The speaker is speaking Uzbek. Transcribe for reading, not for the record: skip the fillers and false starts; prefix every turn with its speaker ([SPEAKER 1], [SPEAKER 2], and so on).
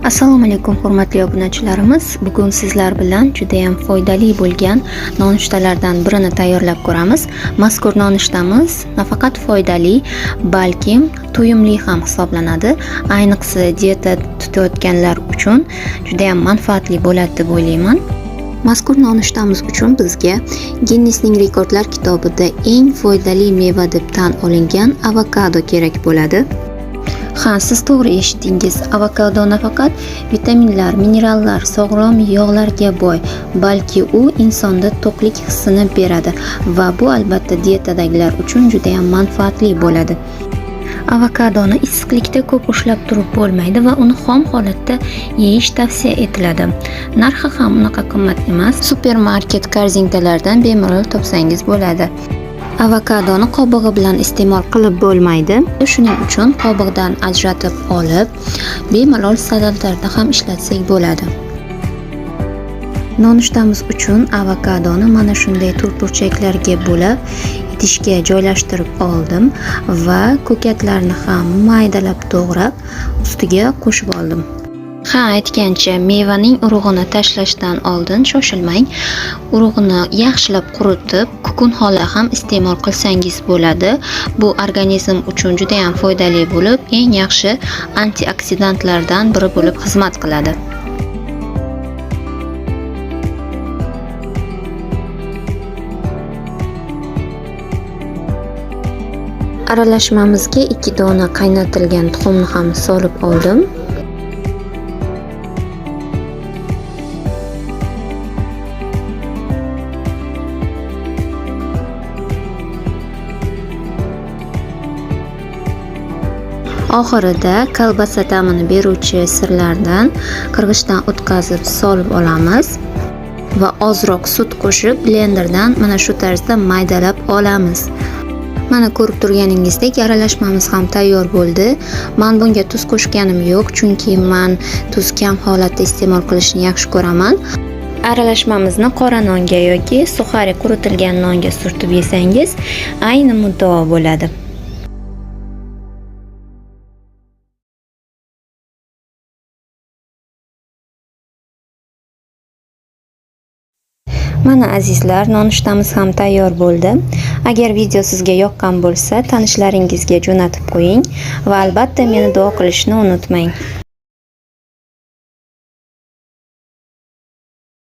[SPEAKER 1] Assalomu alaykum hurmatli obunachilarimiz. Bugun sizlar bilan juda ham foydali bo'lgan nonushtalardan birini tayyorlab ko'ramiz. Mazkur nonushtamiz nafaqat foydali, balkim to'yimli ham hisoblanadi. Ayniqsa dieta tutayotganlar uchun juda ham manfaatli bo'ladi deb o'ylayman. Mazkur nonushtamiz uchun bizga Ginnesning rekordlar kitobida eng foydali meva deb tan olingan avokado kerak bo'ladi. Ha, siz to'g'ri eshitdingiz. Avokado nafaqat vitaminlar, minerallar, sog'lom yog'larga boy, balki u insonda to'qlik hissini beradi va bu albatta dietadagilar uchun juda ham manfaatli bo'ladi. Avokadoni issiqlikda ko'p ushlab turib bo'lmaydi va uni xom holatda yeyish tavsiya etiladi. Narxi ham unaqa qimmat emas. Supermarket korzinkalardan bemalol topsangiz bo'ladi. Avokadoni qobig'i bilan iste'mol qilib bo'lmaydi. Shuning uchun qobig'idan ajratib olib, bemalol salatlarda ham ishlatsak bo'ladi. Nonushtamiz uchun avokadoni mana shunday to'rtburchaklarga bo'lib idishga joylashtirib oldim va ko'katlarni ham maydalab to'g'rab ustiga qo'shib oldim. Ha, aytgancha, mevaning urug'ini tashlashdan oldin shoshilmang. Urug'ini yaxshilab quritib, kukun holida ham iste'mol qilsangiz bo'ladi. Bu organizm uchun juda ham foydali bo'lib, eng yaxshi antioksidantlardan biri bo'lib xizmat qiladi. Aralashmamizga 2 dona qaynatilgan tuxumni ham solib oldim. Oxirida kolbasa ta'mini beruvchi sirlardan qirg'ichdan o'tkazib solib olamiz va ozroq sut qo'shib blenderdan mana shu tarzda maydalab olamiz. Mana ko'rib turganingizdek aralashmamiz ham tayyor bo'ldi. Men bunga tuz qo'shganim yo'q, chunki men tuz kam holatda iste'mol qilishni yaxshi ko'raman. Aralashmamizni qora nonga yoki suxari quritilgan nonga surtib yesangiz, ayni muddao bo'ladi. Mana azizlar, nonushtamiz ham tayyor bo'ldi. Agar video sizga yoqqan bo'lsa, tanishlaringizga jo'natib qo'ying va albatta meni duo qilishni unutmang.